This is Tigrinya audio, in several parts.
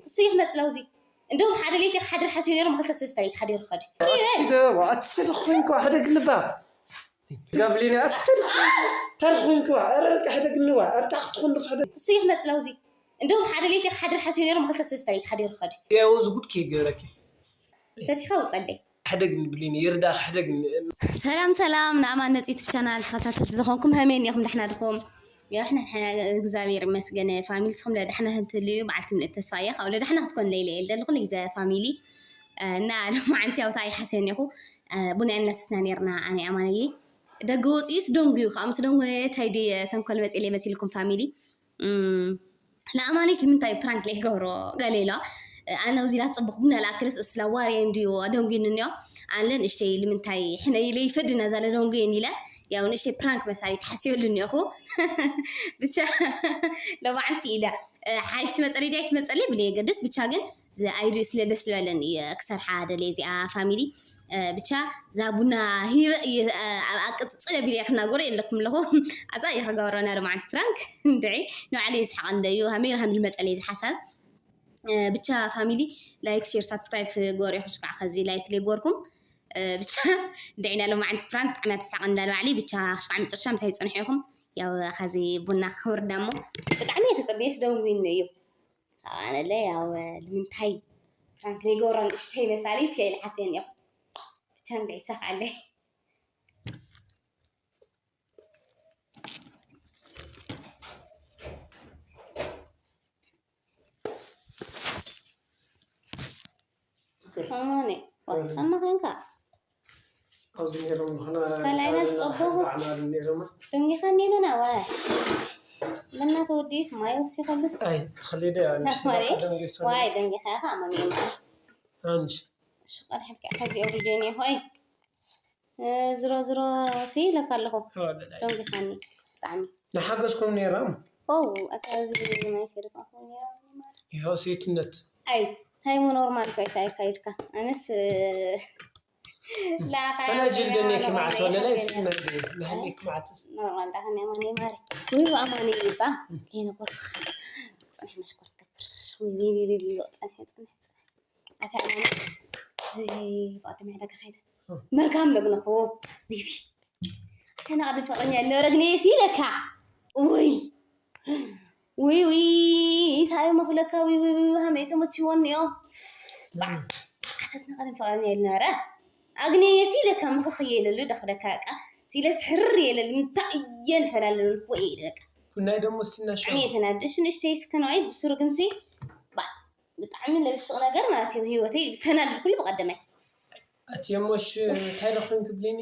እሱ ይመፅለው እዚ እንደውም ሓደ ለይቲ ክሓድር ሓሲቡ ነይሩ። መኸልተ ሰለስተ ለይቲ ሓዲሩ ኸዲ ኣቲ ተደኾንኳ ሕደግልባ ጋብሊና ኣቲ ተደኾንኳ ረ ሕደግልዋ ኣርታ ክትኾን ሓደ እሱ ይመፅለው እዚ እንደውም ሓደ ለይቲ ክሓድር ሓሲቡ ነይሩ። መኸልተ ሰለስተ ለይቲ ሓዲሩ ኸዲ ያው ዝጉድ ከይገረኪ ሰቲኻ ውፀለይ ሕደግ ንብሊኒ ይርዳኽ ሕደግ ሰላም ሰላም ንኣማን ነፂት ቻናል ተኸታተልቲ ዝኾንኩም ሀመይ እኒኹም ደሕና ድኹም? ያው ሕና እግዚኣብሔር ይመስገን። ፋሚሊ ስኹም ለዳሕና ህምትልዩ በዓልቲ ምልእት ተስፋ እየ ካብኡ ለዳሕና ክትኮን ለይለ የል ኩሉ ግዜ ፋሚሊ እና ሎማዓንቲ ያው ታይ ሓስዮን ኢኹ ቡና እናሰትና ነርና ኣነ ኣማነየ ደገ ወፅዩስ ደንጉዩ ከዓ ምስ ደንጎየ ታይ ድየ ተንኮል መፅለ መሲልኩም ፋሚሊ ንኣማኒት ንምንታይ ፕራንክ ለይገብሮ ገለ ኢሎ ኣነ ኣብዚ ላትፅቡቅ ቡና ላክልስ እስላ ዋርየ እንድዩ ኣደንጉይኒ እኒኦ ኣለ ንእሽተይ ንምንታይ ሕነ ኢለ ይፈድና እዛ ለደንጉየን ኢለ ያው ንእሽተይ ፕራንክ መሳሊ ተሓሲበሉ እኒኦኹ ብቻ ሎማዓንቲ ኢለ ሓይፍ ትመፀለይ ድያ ትመፀለይ ብለየገድስ ብቻ ግን ዝኣይዱ ስለ ደስ ዝበለን ክሰርሓ ደለ እዚኣ ፋሚሊ ብቻ እዛ ቡና ሂበ እየ ኣብ ኣቅፅፅለ ቢለ ክናገሮ የለኩም ኣለኹ ኣዛ እየ ክገብሮ ነርማዓን ፕራንክ እንድዒ ንባዕለ ይስሓቅ እንደዩ ሃመይ ሃምል መፀለ እዚ ሓሳብ ብቻ ፋሚሊ ላይክ ሼር ሳብስክራይብ ገበሩ ኢኹም ሽካዕ ከዚ ላይክ ሌጎርኩም ብቻ እንድዒ ናሎም ዓንት ፕራንክ ብጣዕሚ ተሳቅ እንዳለ ባዕሊ ብቻ ሽካዕ መጨረሻ ምሳይ ፅንሑ ኢኹም ያው ከዚ ቡና ክወርዳ እሞ ብጣዕሚ የተፀበየስ ደንጉይኒ እዩ ኣነለ ያው ንምንታይ ፕራንክ ንገብሮ ንእሽተይ መሳሊ ከይል ሓስየን እዮም ብቻ እንድዒ ይሳፍዓለይ ኣማነ ኣማ ኮንካ ኣብዚ ነይሮም ዝኾነ ካልኣይና ዝፀበኹስ ዛዕማ ነይሮማ ደንጊኻኒ መና ወ መና ተወዲስ ማይ ወሲኸሉስ ኣይ ትኽልደ ናማሪ ዋይ ደንጊኻ ኢኻ ኣማኒ ኣንሽ ሽቀል ሕልካ ከዚ ኦሪጀን ሆይ ዝሮ ዝሮ ሲ ኢለካ ኣለኹ ደንጊኻኒ ብጣዕሚ ንሓገዝኩም ነይሮም ኦ ኣታ እዚ ማይ ሰሪፋ ነይራ ይኸው ሴትነት ኣይ ታይሞ ኖርማል ኮይታ ኣይካይድካ ኣነስ ፈላጅል ደኔኪ መዓት ወለላ ይስመል ንሕሊክ መዓትስ ኖርማል ዳኸን ኣማኒ ማሪ ወይ ኣማኒ ይባ ከይነኮርካ ፅንሕ መሽኮር ከብር ወይ ወይ ወይ ወይ ፀንሐ ፅንሕ ፅንሕ ኣታ ኣማኒ እዚ ብቐደም ዕዳጋ ከይደ መጋም ለግነኹ ቢቢ ኣታ ናቕድም ፍቕረኛ ነረግነየ ሲለካ ውይ ውይ ውይ እንታይ እሞ ክብለካ ውይ ውይ ውይ ሃመይ ተመችዎ እኒኦ ኣተስ ናቕድም ፍቕረኛ የልነበረ ኣግነየ ሲለካ ምኽኽየ ኢለሉ ዳኽብለካ በቃ ሲለስ ሕርር የለሉ እንታይ እየ ንፈላለሉ ወይ በቃ ናይ ደሞ ስቲና ሸው ብጣዕሚ እየ ተናድሽ ንእሽተይ እስከ ንዋይ ብስሩ ግንሲ ብጣዕሚ ለብሽቕ ነገር ማለት እዩ ህይወተይ ተናድድ ኩሉ ብቐደመ ኣትየሞሽ እንታይ ደኾን ክብሊኒ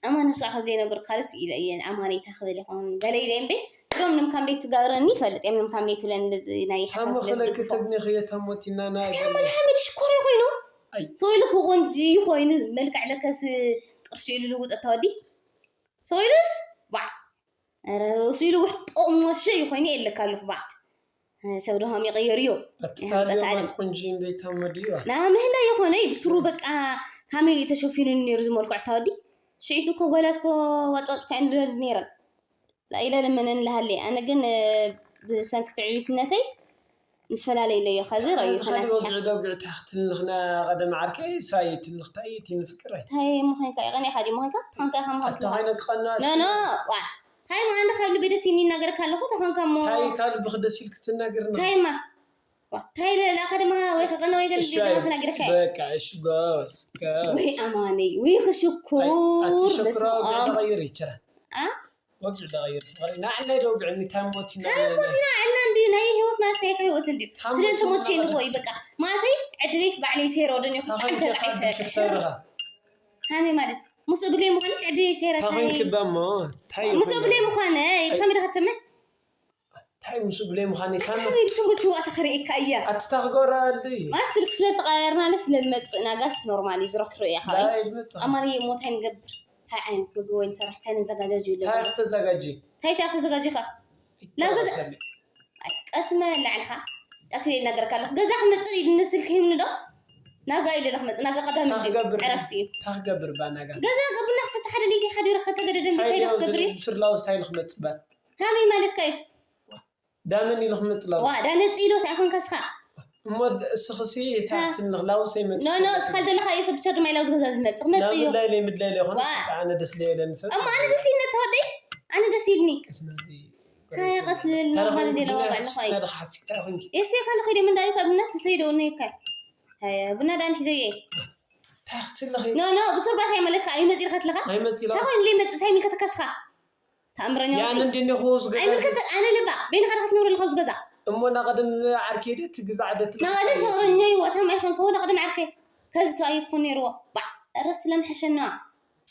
ኣማን ስባሕ ከዚ ዘይነገርኩ ካልስ ኢለ እየ ኣማነይታ ክብል ይኸውን ገለ ኢለ እምበ እዞም ንምካም ቤት ትገብረኒ ይፈልጥ እዮም ንምካም ቤት ብለን ናይ ሓሳብ ታሞ ስለ ክለኪ ትድግፎ ተግኒኽዮ ተሞቲና ና ኣማን ሓመድ ሽኮር ኮይኑ ኣይ። ሰው ኢሉ ክቆንጂ ኮይኑ መልክዕ ለከስ ቅርሺ ኢሉ ልውጥ እተወዲ ሰው ኢሉስ ባ ኧረ እሱ ኢሉ ውሕጦ ሞሸ ይኾይኑ የለካ ኣለኹ ባ ሰብ ድሆም ይቀየር እዩ ኣትታልዮ ማት ቆንጂ እምበይታ መድዩ ናምህና የኾነ ብስሩ በቃ ካሜል ተሸፊኑ ነይሩ ዝመልኩ ዕታ ወዲ ሽዒቱ እኮ ጓላት ኮ ዋጫዋጭ ካ እንድለል ነይረን ላኢለ ለመነን ለሃለ ኣነ ግን ብሰንኪ ትዕቢትነተይ ንፈላለ ኢለዮ ከዚ ረዩ ወግዒ ዳው ግዕታ ክትልንኽና ቀደም ዓርከይ ሳይ ትልንኽታ እየ ትንፍቅረይ እንታይ ምዃንካ ይቐኒኻ ዲ ምዃንካ ተኾንካ ኢኻ ምዃን ኣታ ኮይነ ክቐና ኖ ኖ ዋ እንታይ ሞ ኣንደ ካብ ልቢ ደስ ይኒ እናገርካ ኣለኹ ተኾንካ እሞ ታይ ካልቢ ክደስ ኢልክ ትናገርና ታይማ ዋ ታይ ለላኻ ድማ ወይ ከቐነ ወይ ገል ድማ ክነግርካ እየ በቃ እሺ ጎስ ወይ ኣማነይ ወይ ክሽኩር ኣቲ በስመ ሸኩራ ወግዒ ኣብ ተቐይር ይችላል አ ወግዒ ተቐይር ፍቕሪ ንዓናይ ዶ ውግዒ እንታይ ሞቲና ሞቲና ዕልና እንዲ ናይ ህይወት ማለት ናይ ህይወት እንዲ ታሞ ስለ ሞቲና ተሞቼ ማለት ንኮይ በቃ ማለተይ ዕድለይስ ባዕለይ ሴሮ ደኒ ታኾንኪ ክጣዕተ ካብ ጣይሰ ክሰብርኻ ሃመይ ማለት ምስ እግለይ ምዃንስ ዕድለይ ሴረ ታኾንኪ ባሞ ታይ ምስ እግለይ ምዃነ ብኸመይ ዲኻ ትሰምዕ ታይ ምስ እግለይ ምዃን ይታመ ከመይ ትምቹ ኣተኸሪእካ እያ ኣትታ ክገብራ ኣልዲ ማለት ስልክ ስለ ተቀያየርና ለ ስለ ልመፅእ ናጋስ ኖርማል እዩ ዝረትሮ እያ ካባይ ዳይ ልመፅእ ኣማንየ እሞ እንታይ ንገብር እንታይ ዓይነት ምግቢ ወይ ንሰርሕ እንታይ ነዘጋጃጅ ታይ ይለ ተዘጋጂ እንታይ እንታይ ተዘጋጂኻ ናብ ገዛ ቀስመ ላዕልኻ ቀስ ኢለ ይናገረካ ኣለኹ ገዛ ክመፅእ ኢሉ ንስልኪ ሂብኒ ዶ ናጋ ኢለ ለ ክመፅእ ናጋ ቀዳሚ ታክገብር ዕረፍቲ እዩ ታክገብር ባናጋ ገዛ ቀቡና ክሰተ ሓደ ለይቲ ሓዲረ ከተገደደ እንታይ ዶ ክገብር እዩ ብስርላው ስታይል ክመፅእ ባ ሃመይ ማለትካ እዩ። ዳመን ኢሉ ክመፅእ ላውዝ ዋ ዳመፂ ኢሉ ኣኾንካ ስኻ እሞ እስኽሲ ታሕትኒ ላውዝ ይመፅእ ኖ ኖ እስኻ ደለኻ እየ ሰብ ብቻ ድማ ኢላውዝ ገዛ ዝመፅእ ክመፅእ እዩ ላምላይ ለይ ምድላይ ለይ ኾነ ኣነ ደስ ለየለኒ ሰብ እሞ ኣነ ደስ ይልኒ ተወደይ ኣነ ደስ ይልኒ ቀስመዚ ካያ ቀስ ልብል ኖርማል እንደ ለዋ ባዕልኻ እዩ ሓሲብካ ይኹንኪ እስቲ ካልእ ኮይደ ምንዳዩ ካብ ቡና ስተይዶ ነካ ቡና ዳን ሒዘየ ታክትልኺ ኖ ኖ ብሱር ባታ ይመለትካ እዩ መፂልካ ትልካ ኣይመፂላ እንታይ ኮይኑ ለይ መፅእ እንታይ ሚልካ ተከስኻ ተኣምረኛ ያን ወዲ እንድኒ ኹ ዝገዛ ኣይምልከት ኣነ ልባ በይንኻ ዳኻ ትነብረሉ ካብዚ ገዛ እሞ ናቐደም ዓርከይ ደ ትግዛዕ ደ ትልካ ናቐደም ፍቕረኛ ይወ ታማይ ኸንከ ወ ናቐደም ዓርከይ ከዚ ሰብኣይ ይኮን ነይርዎ ባዕ ረስ ስለምሐሸና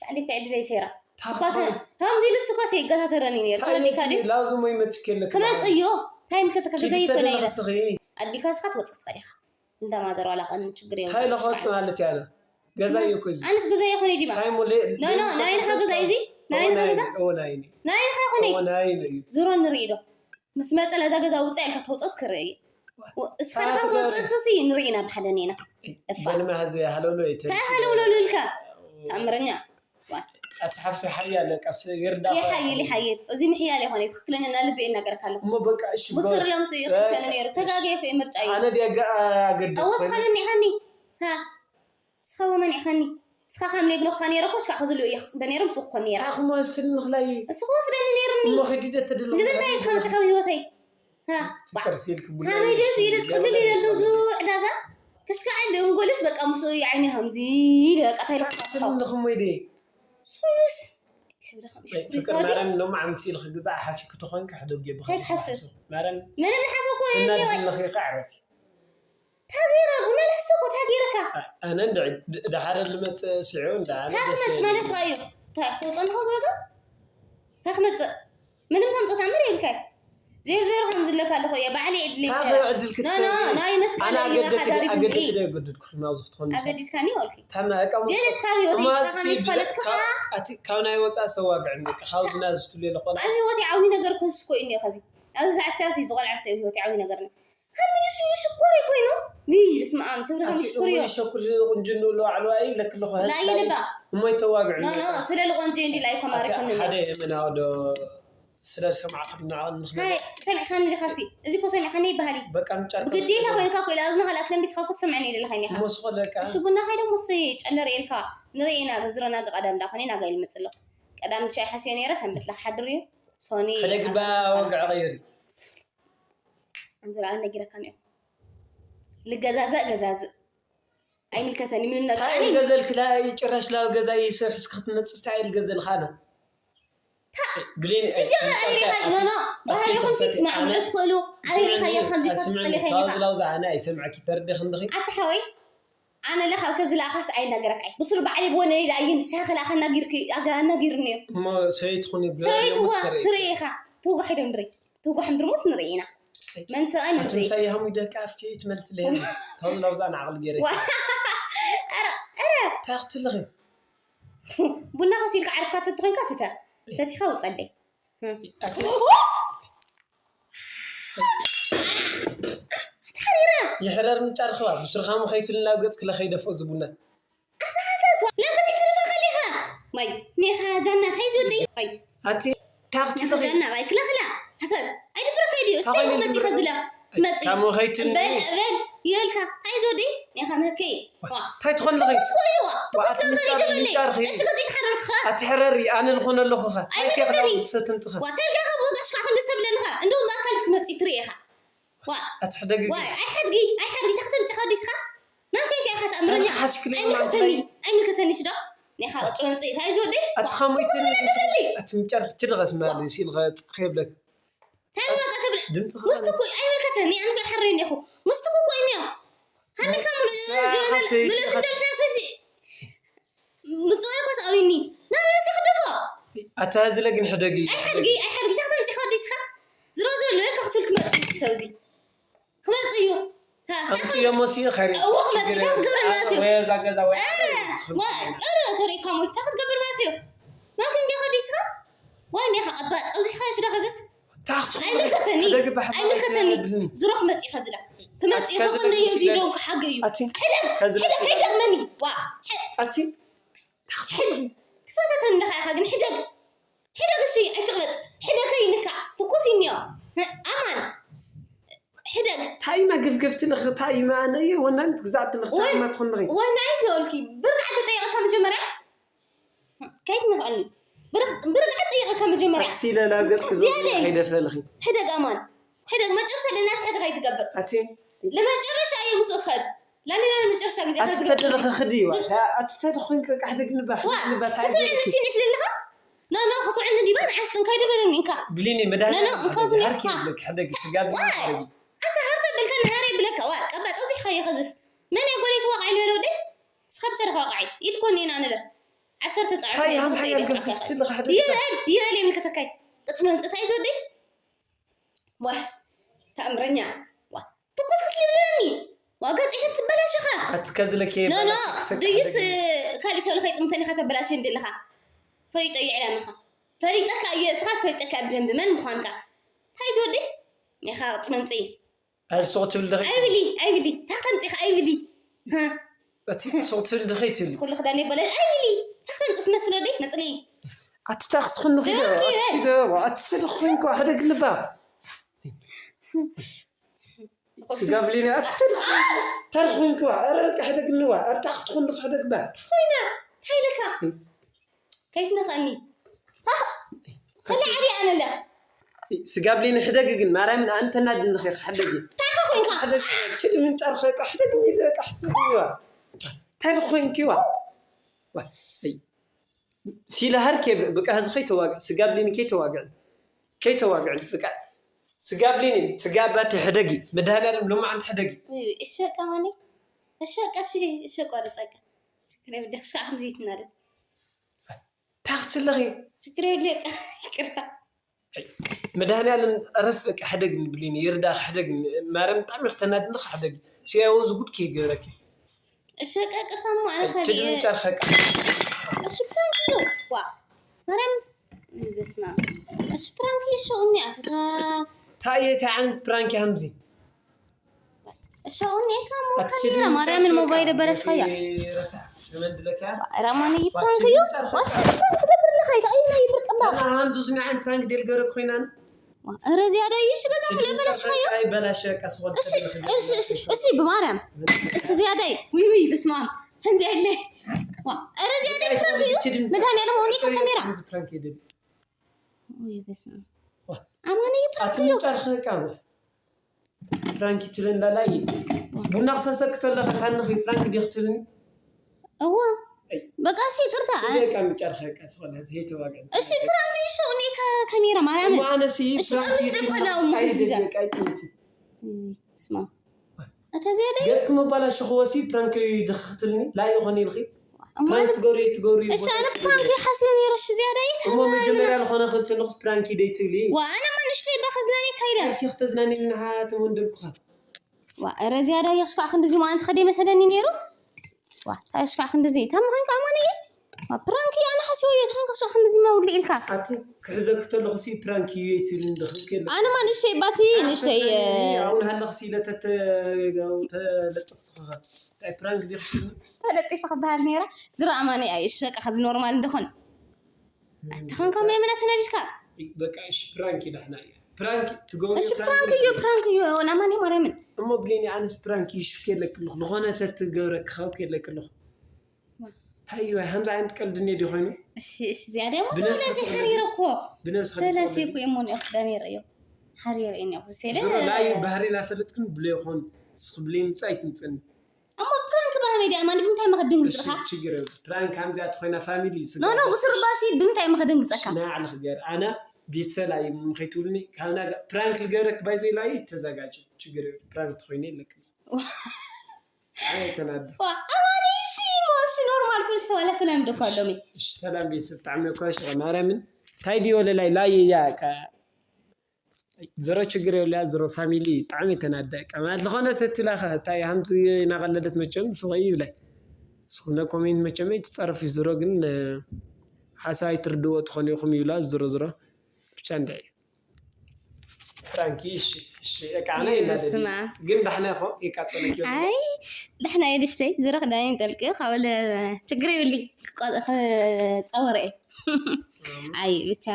ባዕሊ ከዕድለይ ሴራ ስኳሰ ከምዚ ኢሉ ስኳሰ ይገታተረኒ ነይሩ ተረዲካ ድዩ ላውዝ ሞ ይመችክ የለክ ክመፅእ እዮ እንታይ ምልከተካ ገዛ ይኮነ ኢለ ስኺ ኣድሊካ ስኻ ትወፅእ ትኽእል ኢኻ እንዳ ማዘር ዋላ ቀን ችግር የብሉን። እንታይ ለኸቱ ማለት ያለ ገዛ እዩ እኮ እዚ ኣንስ ገዛ ይኾነ ዲማ እንታይ ሞ ኖ ኖ ናይንኻ ገዛ እዩ እዚ ናይንኻ ገዛ ወናይኒ ናይንኻ ይኾነ ወናይኒ እዩ ዙሮ ንርኢ ዶ ምስ መፀ ለዛ ገዛ ውፅእ ኢልካ ተውፅኦስ ክርኢ እዩ እስኻ ድኻ ትወፅእ እሱሲ ንርኢና ብሓደ ኔና እፋ ዘልማ ሀዚ ሃለውሎ ይተ እንታይ ሃለውለሉ ኢልካ ተኣምረኛ ኣቲ ሓፍሲ ሓያለ ቀስ ይርዳ ይሓይል ይሓይል እዚ ምሕያል ይኾነ ትኽክለኛ እና ልቢ ይናገረካ ኣለኹ እሞ በቃ እሺ ብሱር ለምሱ እዩ ክሸኑ ነይሩ ተጋጊ እኮ ምርጫ እዩ ኣነ ዲያ ኣገድ እወ ስኻ መኒዕኻኒ ሃ ስኻ መኒዕኻኒ ስኻ ከም ሌግኖ ክኻ ነይረ ኮች ከዓ ከዝልኡ እየ ክፅበ ነይሮም ስኹ ኮን ነይራ ታኹም ወስድኒ ንኽላይ እሱ ክወስደኒ ነይሩኒ እሞ ኸዲደ ተደለ ልብል እንታይ ስኻ መፅእ ካብ ህይወተይ ሃ ፍቅር ሲልክ ቡና ሃመይ ደስ ኢለ ፅልል ኢለ ኣለዙ ዕዳጋ ክሽካዕ እንደ እንጎልስ በቃ ምስ ዓይኒ ከምዚ ኢለ በቃ እንታይ ኢለ ክሓስብ ትልንኹም ወይ ደ ሱሉስ ፍቅር ማርያም ሎም ዓምቲ ኢልክ ግዛዕ ሓሲክ ተኾንክ ሕደግ እንታይ ትሓስብ ማርያም ምንም ሓሰብኮ እናድልኺ ከዕረፊ ታገይረ ቡና ልሕሰኮ ታገይረካ ኣነ እንድዒ ድሓረ ልመፅእ ስዑ እንዳ ኣነ ደስ ታክመፅእ ማለት እዩ ተውፀንኾ ገዛ ታክመፅእ ምንም ከምፅእ ታምር የብልካይ ዜሮ ዜሮ ከም ዝለካ ኣለኹ እየ ባዕሊ ዕድለይ ካብ ሰራ ዕድል ኖ ኖ ክትሰሪ ናይ መስቀል ኣነ እዩ ኣገደክኒ ሓዳሪ ኣገደክ ግዲ ዶ የገድድኩ ማውዚ ክትኾን ኣገዲድካኒ ይወልኪ ታማ እቃ ገለ ስኻብ ህይወት እማዚ ስኻብ ይትፈለጥካ ካብ ናይ ወፃእ ሰዋግዕኒ ካብዚ ናብ ዝትሉ የለ ቆልዓ ኣብ ህይወት ዓብይ ነገር ኮንስ ኮይኑ እዩ ከዚ ኣብዚ ሰዓት ሰያሲ ዝቆልዓ ሰብ ህይወት ዓብይ ነገር ነው ካብ ሚኒሱ ሽኮር ኮይኑ ይይ ብስመ ኣብ ስብሪ ከም ሽኮር እዩ ሸኩር ቁንጅኑ ለዋዕሉ ኣይ ለክልኹ ላይ ልባ እሞ ይተዋግዕኒ ኖ ኖ ስለ ልቆንጆ እንዲ ላይ ተማሪኹኒ ሓደ የመናዊ ዶ ስለ ሰማዕኽና ንኽነ ሃይ ሰሚዕካኒ ዲኻሲ እዚ እኮ ሰሚዕካኒ ይበሃል እዩ በቃ ምጫር ብግዴታ ኮይንካ እኮ ኢላ እዝንኻ ላትለምቢስካ እኮ ትሰምዐኒ የደለኻኒ ኢኻ ሞስኾ ለካ እሺ ቡናኻ ኢሎም ሞስተ ጨለር የልካ ንርኢና ግን ዝሮ ናገ ቀዳም እንዳኾነ ናጋ ኢልመፅሎ ቀዳም ሻይ ሓስዮ ነይረ ሰንበት ለክሓድር እዩ ሶኒ ሕደግባ ወግዕ ቀይሪ እንዙራ ነጊረካ እኒኦ ልገዛዘእ ገዛዝእ ኣይምልከተኒ ምንም ነገር እንታይ ኣነ ገዘልክ ጭራሽ ላብ ገዛ ይስርሕ እስኪ ክትመፅእ እንታይ ኢል ገዘልካ ኣነ ብሌን ሲጀመር ኣበይ ሪኻ ኖ ኖ ባህሪኹም ሲ ትስማዕምዑ ዶ ትኽእሉ ኣበይ ሪኻዮ ከምዚ ካብ ትፅሊ ኸይኒኻ ላውዛ ኣነ ኣይሰምዐኪ ተርድኽ እንድኺ ኣታ ሓወይ ኣነ ለ ካብ ከዚ ለኣኻስ ኣይናገረካይ ብሱር ባዕለይ ብወነይ ለኣየን እስኻ ከለኣኻ ኣናጊርኪ ኣጋ- ኣናጊርኒ እዩ እሞ ሰበይትኹን ሰበይትዋ ትርኢ ኢኻ ትውጋሕ ዶ ምድሪ ትውጋሕ ምድሪ ሞስ ንርኢ ኢና መን ሰብኣይ መን ሰበይቲ ትምሳይ ሃሙ ደቂ ኣፍኪ ትመልስ ለየ ካብ ላውዛ ንዓቕሊ ገይረ ዋ- ኧረ ኧረ እንታይ ክትልኺ ቡና ከሲልካ ዓርፍካ ትሰቲ ኮይንካ ስተ ሰቲኻ ውፀለይ ተሓሪረ ይሕረር ምጫር ክባ ብስርኻ መኸይትሉ ናብ ገጽ ክለ ከይደፍኦ ዝቡና ኣተሓሳስባ ለምበቲ ትርፋ ከሊኻ ማይ ኔኻ ጃና ከይዝወደይ ማይ ኣቲ ታኽቲ ኔኻ ጃና ማይ ክለኽላ ሓሳስ ኣይድብረካ ድዩ እሰይ ታኸሊ መፂ ድብረ- ከዝላ መፂ ካብ መኸይትሉ በል በል ይበልካ ኣይዝወደይ ኔኻ መከይ ዋ እንታይ ትኾን ለኸ ተኮስኮ እዩ ዋ ተኮስኮ ምጫር- ይደበለይ ምጫር ከይ- እሺ ከፂ ትሓረርክኻ ኣትሕረሪ ኣነ ዝኾነለኹ ኸ ኣይምልከተኒ። ሰትምፅኸ ዋ ተልካ ካብ ወጋሽካ ክንዲ ሰብለንኻ እንደውም ብኣካል ክትመፂ ትርኢ ኢኻ ዋ ኣትሕደግ ዋይ ኣይሓድጊ ኣይሓድጊ ታክተምፅኻ ዲስኻ መን ኮይንካ ኢኻ ተኣምረኛ ሓሽክሊ ኣይምልከተኒ ኣይምልከተኒ ሽዶ ኔኻ ቅጭ መምፅእ እንታይ ዝወደይ ኣቲ ኸምኡ ትኩስ ምን እንደበሊ ኣቲ ምጫር ክትልኸስ ማለት ሲልኸ ከይብለክ እንታይ መመፃ ትብል ድምፅኻ ሙስትኩ ኣይምልከተኒ ኣነ ሓረይ እንዲኹ ሙስትኩ እኮ እዩ ሃሚልካ ምሉእ ሓሰይ- ምሉእ ፍንጀል ሳሰሲ ምፅዋይ ኮስ ኣዊኒ ናብ ርእሲ ክደፎ ኣታ እዚ ለግን ሕደግ እዩ ኣይሓድጊ ኣይሓድጊ ታክተምፅኻ ዲስኻ ዝሮ ዝሮ ልበልካ ክትብል ክመፅእ እዩ ሰብዚ ክመፅእ እዩ ኣምፅዮ መሲ ኸሪ እዎ ክመፅእ ካብ ትገብረ ማለት እዩ ወዛ ገዛ ወይ ኧረ ተሪእካ ሞይታ ክትገብር ማለት እዩ መን ክንጌ ከዲስካ ወይ ኔኻ ቀባጥ ኣብዚሕካ ሽዶ ከዝስ ታኽቱ ኣይምልከተኒ ኣይምልከተኒ ዝሮ ክመፅእ ከዝላ ክመፅእ ከቕነ እዩ እዚ ደው ክሓገ እዩ ሕደግ ሕደግ ከይደግመኒ ዋ ኣቲ ትፈታተኒ ኣለኻ ኢኻ ግን ሕደግ ሕደግ እሺ ኣይትቕበጥ ሕደግ ከይንካ ትኩስ እዩ እኒኦ። ኣማን ሕደግ። ታይማ ግፍግፍቲ ልኽ ታይማ ነይ ወናን ትግዛዕቲ ልኽ ታይማ ትኹን ልኺ። ወናይ ተወልኪ ብርዕ ተጠይቐካ መጀመርያ ከይት ንኽእኒ ብርግዓት ጠይቐካ መጀመርያ። ሲለ ናብ ገጽ ክዘ ዝያደይ። ከይደፈልኺ። ሕደግ ኣማን ሕደግ መጨረሻ ደናስ ሕደ ከይትገብር ኣቲ ለመጨረሻ እየ ምስ እኸድ ላሊና ለመጨረሻ ግዜ ኣቲ ከዝገብር ተደረኸ ክዲ ዋ። ዝ- ኣቲ ተደኾን ከቃሕ ደግንባ ዋ ሕደግንባ ታይ ክትውዕል ገርኪ። ንትንሽ ልልኻ ኖ ኖ ክትውዕል እንዲባ ንዓስ ጥንካይ ደበለኒ እንካ ብሊኒ መድሃኒ ኖ፣ ኖ፣ እንካ ዝኒ ዓርኪ ኢኻ። ይብለክ ሕደግ ትጋብ ዋይ። ይብለክ። ኣታ ሃርተ በልካ ንሃረ ይብለካ ዋ ቀባ ጠውዚ ኸየ ኸዝስ መን ያ ጎለይት ዋቃዕ ልበለ ወደይ ስኸብ ተረኸ ዋቃዕ ኢድ ኮኒ ኢና ንለ ዓሰርተ ጻዕሪ ታይ ጌርኩ ሃም ሓያል ከይደ ገፊፍ ትልኻ ሕደግ ይበል ይበል የምልከተካይ ቅጥሚ ምጽታይ ዘወደይ ዋ ተኣምረኛ ዋ ትኩስ ክትልብለኒ ዋጋ ጽሒት ትበላሽኻ ኣቲ ከዝለክ ኖ ኖ የበላሽ ክሰካ ድዩስ ሕደግ። ካልእ ሰብ ንኸይጥምተኒ ኢኻ ተበላሽ እንዲ ኣለኻ ፈሊጠ እዩ ዕላምኻ ፈሊጠካ እየ እስኻ ትፈልጠካ ብደንቢ መን ምዃንካ እንታይ ዝወዲ ኢኻ ቅጥመምጽኢ ኣይ ሱቕ ትብል ድኺ ኣይብሊ ኣይብሊ ታኽተምጺኻ ኣይብሊ እቲ ሱቕ ትብል ድኺ ትብል ኩሉ ክዳን ይበለ ኣይብሊ ታኽተምጺ ትመስል ወደይ መጽሊ ኣቲ ታኽ ትኹን ድኺ ደወል ይበል። ኣቲ ትደወ ኣቲ ትልኹን ኮ ሕደግ ልባ ስጋ ብሊኒ ኣቲ ትልኹን ታርኹን ኮ ኣረ በቃ ሕደግ ንዋ ኣታ ክትኹን ድኺ ሕደግ ባ ኮይና እንታይ ኢለካ ከይትነኸኒ ከለ ዓዲ ኣነለ ስጋ ብሌኒ ሕደግ ግን ማርያምን ኣንተና ድንኸ ሕደግ እንታይ ኮንካ ሕደግ ችል ምን ጫር ኸ ቃ ሕደግ ምን ቃ ሕደግ ዋ ታይ ኮይንኪ ዋ ዋ ሲለ ሃር ከ ብቃ ህዝ ከይተዋግዕ ስጋ ብሌኒ ከይተዋግዕ ከይተዋግዕ ብቃ ስጋ ብሌኒ ስጋ ባት ሕደጊ መድሃኒዓለም ሎማዓንቲ ሕደጊ እሸቀ ማኒ እሸቀ እሺ እሸቀ ወደ ጸጋ ችግር የብልሽ ክሳዕ ክንዚ ይትናደድ ታኽትለኺ ችግር የብልሽ ይቅርታ መድሃኒዓለም ዕረፍ በቃ ሕደግ ንብሊኒ ይርዳእኺ ሕደግ ማርያም ብጣዕሚ ክተናድንኺ ሕደግ ሲያው ዝጉድ ከይገብረኪ እሸቀ ቅርታ እሞ ኣነ ካሊእ ትድምጫ ርኸቃ እሺ ፕራንክ እዩ ዋ ማርያም በስመ ኣብ እሺ ፕራንክ ይሸውኒ ኣፈታ ታየ ታዓን ፕራንክ ያምዚ እሻውን እኔ ካሞ ካሜራ ማርያምን ሞባይል በለሽ ኸያ ራማን ይፕራንክ እዩ ዋስ ፕራንክ ደብር ለኸይ ከይና ይፍርቅ እንዳ ሃምዙ ዝናዓን ፕራንክ ደል ገረክ ኮይናን ኧረ ዝያዳ እዩ እሺ ገዛ ብለ በለሽ ኸያ እሺ ብማርያም እሺ ዝያዳይ ውይ ውይ በስማም ከምዚ ያለ ኧረ ዝያዳይ ፕራንክ እዩ መድኃኒዓለም ሆኔ ካሜራ ውይ በስማም ኣማን ይፕራንክ እዩ ፕራንክ ትለን ላላይ ቡና ክፈሰክ ተለኸ ታንኺ ፕራንክ ዲኽ ትልኒ እዋ በቃ እሺ ይቅርታ በቃ ምጨርኸ ቀስ ወላ ዘይተዋገ እሺ ፕራንክ ይሾ እኔ ከካሜራ ማርያም እሞ ኣነሲ እሺ ፕራንክ ቀሚስ ይችላል ደኮላው ማለት ጊዜ ቀይጥንቲ ስማ ኣታ ዝያዳ ገጽ ክመባላሽ ክወሲ ፕራንክ ድኽትልኒ ላይ ይኾን ኢልኺ ፕራንክ ትገብሪ ትገብሪ እሺ ኣነ ፕራንክ ሓስየ ነይረ እሺ ዝያዳ እሞ መጀመርያ ዝኾነ ክልተ ንኹስ ፕራንክ ደይ ትብሊ ዋ ኣነ ማ ንሽተይ በኸዝናኒ ካይደ ኣርኪ ክተዝናኒ ንሓ ተመንደልኩኻ ዋ ኧረ ዝያዳ የኽሽኳዕ ክንድዚ ማ ኣንቲ ኸደ መሰለኒ ነይሩ ዋ ታሽኳዕ ክንድዚ ተምኾንካ ኣማን እየ ፕራንክ እየ ኣነ ሓስዮ እየ ተኾንካ ሽኳዕ ክንድዚ መውልዕ ኢልካ ኣቲ ክሕዘኪ ተለኹ ሲ ፕራንክ እዩ ትብል እንደኽልክ ኣነ ማ ንእሽተይ ባሲ ንእሽተይ ኣሁን ሃለኽ ሲለ ተለጥፍኩኻ ታይ ፕራንክ ዲኽትብል ተለጢፈ ክበሃል ነይራ ዝሮ ኣማኒ ኣይ እሸቀ ከዚ ኖርማል እንደኾን ተኸንካ መ ምና ተናዲድካ በቃ እሺ ፕራንክ ይዳሕና እዩ ፕራንክ ትገብሪ እሺ ፕራንክ እዩ ፕራንክ እዩ ናማኒ ማርያምን እሞ ብሌኒ ኣነስ ፕራንክ ይሹ ከለክልኹ ዝኾነ ተትገብረ ክኸው ከለክልኹ ታዩ ሃምዛ ዓይነት ቀልድ እኔ ዲኾይኑ እሺ እሺ ዝያዳ ሞ ብነስ ተላሽ ሓሪረ እኮ ብነስ ተላሽ እኮ እሞ ነው ክዳን ይረዮ ሓሪረ እኔ ዝሮ ላይ ባህሪ ናፈለጥክን ብሌ ይኾን ስኽብሌ ምጻይ ትምጽን እሞ ፕራንክ ባህመይ ዲኣ ማን ብምንታይ መኸድንግጽኻ ችግር ፕራንክ ከምዚኣ ተኾይና ፋሚሊ ኖ ኖ ብስሩባሲ ብምንታይ መኸድንግጸካ ናይ ዓለኽ ገር ኣነ ቤተሰብ ላይ ምኸይትውልኒ ካብና ፕራንክ ልገረክ ባይዘይ ላይ ተዘጋጅ ችግር ፕራንክ ተኾይነ የለክ ተናደ ኣማኒ ሲ ሞሲ ኖርማል ኩል ሰዋላ ሰላም ደኳ ኣሎሚ ሰላም ቤተሰብ ጣዕሚ እኳ ሽቀ ማርያምን ታይ ድዮ ለላይ ላይ ያ ዞሮ ችግር የብልያ ዞሮ ፋሚሊ ብጣዕሚ ተናደ ቀማት ዝኾነ ተትላኸ እንታይ ሃምቲ እናቐለደት መቸም ስቆይ ይብላይ ስኹነ ኮሜንት መቸም ትፀርፍ ዞሮ ግን ሓሳብ ኣይትርድዎ ትኾኑ ኢኹም ይብላ ዞሮ ዞሮ ብቻ እንድዒ ፍራንኪ እሺ እሺ እቃ ኣነ ይናደድ ግን ዳሕና ይኾ ይቃጸለኪ ኣይ ዳሕና የድሽተይ ዞሮ ክዳይን ጠልቅዮ ካብለ ችግር ይብሊ ክጸወረ ኣይ ብቻ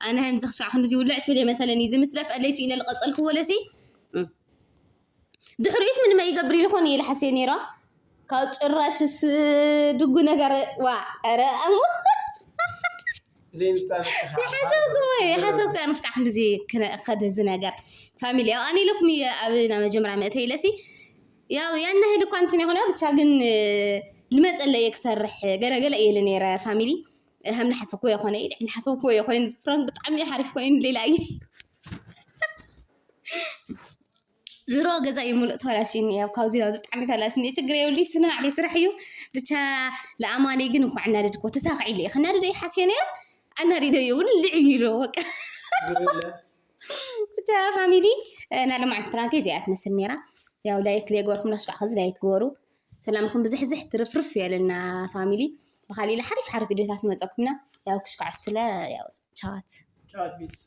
ኣነ ከምዚ ክሻዕ ክንዲ ዝውልዕ ትብል የመሰለኒ። እዚ ምስ ደፍአለይ ኢለ ዝቐጸልክዎ ለሲ ድሕሪኡስ ምን መይገብር ኢልኮን እየ ልሓስየ ነይራ። ካብ ጭራሽስ ድጉ ነገር ዋ ረ ኣሞ ይሓሰብኩ ይሓሰብኩ ኣነሽካ ክንዲዚ ክኸደ እዚ ነገር ፋሚሊ ያው ኣነ ኢለኩም እየ ኣብ ናብ መጀመርያ መእተይ ኢለሲ ያው ያን ያህል እኳ እንትን ይኾነ ብቻ ግን ልመፀለየ ክሰርሕ ገለገለ እየለ ነይረ ፋሚሊ ከም ልሓሰብኩ የኾነ ልሓሰብኩ የኾነ ፕራንክ ብጣዕሚ ሓሪፍ ኮይኑ ሌላ እየ ዝሮ ገዛ እዩ ሙሉእ ተበላሽኒ ያው ካብዚ ናብዚ ብጣዕሚ ተበላሽኒ ችግር የብሉ ስነ ባዕለይ ስራሕ እዩ ብቻ ለኣማነይ ግን እንኳዕ እናደድኮ ተሳኽዒሉ እዩ ክናደደ ይሓስየ ነይረ ኣናዲደ እዩ ውልዕ እዩ ኢሎ በቃ ብቻ ፋሚሊ ናይ ለማዓት ፕራንክ እዚኣ ትመስል ነይራ ያው ላይክ ዘይገበርኩም ናሽካዕ ከዚ ላይክ ገበሩ ሰላምኩም ብዝሕዝሕ ትርፍርፍ የለና ፋሚሊ ብካሊእ ኢለ ሓሪፍ ሓሪፍ ቪድዮታት ንመፀኩም ኢና ያው ክሽካዕ ስለ ያው ቻዋት ቻዋት ቤት